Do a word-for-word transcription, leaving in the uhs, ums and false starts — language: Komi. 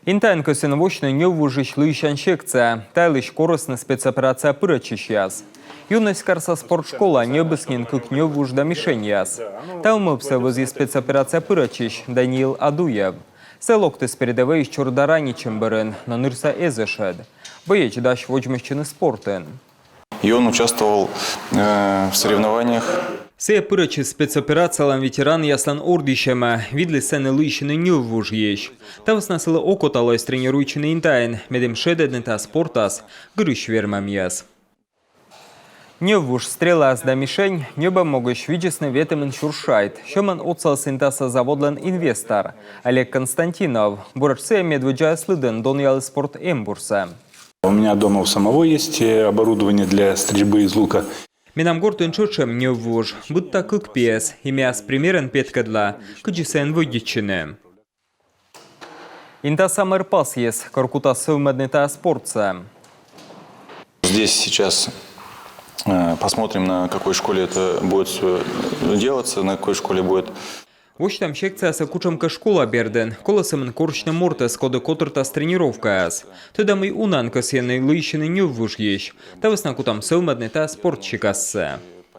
Интаын кӧсйӧны восьны ньӧввужысь лыйсян секция. Та йылысь корисны спецоперацияӧ пырӧдчысьяс. Юность карса спортшкола ньӧбис нин кык ньӧввуж да мишеньяс. Та мӧвпсӧ вӧзйис спецоперацияӧ пырӧдчысь Даниил Адуев. Сійӧ локтіс передӧвӧйысь чорыда ранитчӧм бӧрын, но нырсӧ эз ӧшӧд. Боец дась водзмӧстчыны спортын. И он участвовал э, в соревнованиях. Сійӧ пырӧдчис спецоперациялӧн ветеранъяслӧн ордйысьӧмӧ, видліс сэні лыйсьыны ньӧввужысь. Та вӧсна сылы окота лоис тренируйтчыны интаын, медым шедӧдны та спортас гырысь вермӧмъяс. Ньӧввуж, стрелаяс да мишень ньӧбӧм могысь видзисны ветымын сюрс шайт. Сьӧмӧн отсаліс интаса заводлӧн инвестор Олег Константинов. Буретш сійӧ медводдзаяс лыдын донъяліс спорт эмбурсӧ. У меня дома у самого есть э, оборудование для стрельбы из лука. Менам гортын тшӧтш эм ньӧввуж, быдта кык пиӧс, и ме ас примерӧн петкӧдла, кыдзи сійӧн вӧдитчыны. Интаса мэр пасйис, кор кутас сӧвмӧдны та спортсӧ. Здесь сейчас э, посмотрим, на какой школе это будет все делаться, на какой школе будет. Восьтам секциясӧ кутшӧмкӧ школа бердын. Колӧ сӧмын корсьны мортӧс, коді котыртас тренировкаяс. Тӧда, мый унаӧн кӧсйӧны лыйсьыны ньӧввужысь. Та вӧсна кутам сӧвмӧдны та спорт сикассӧ.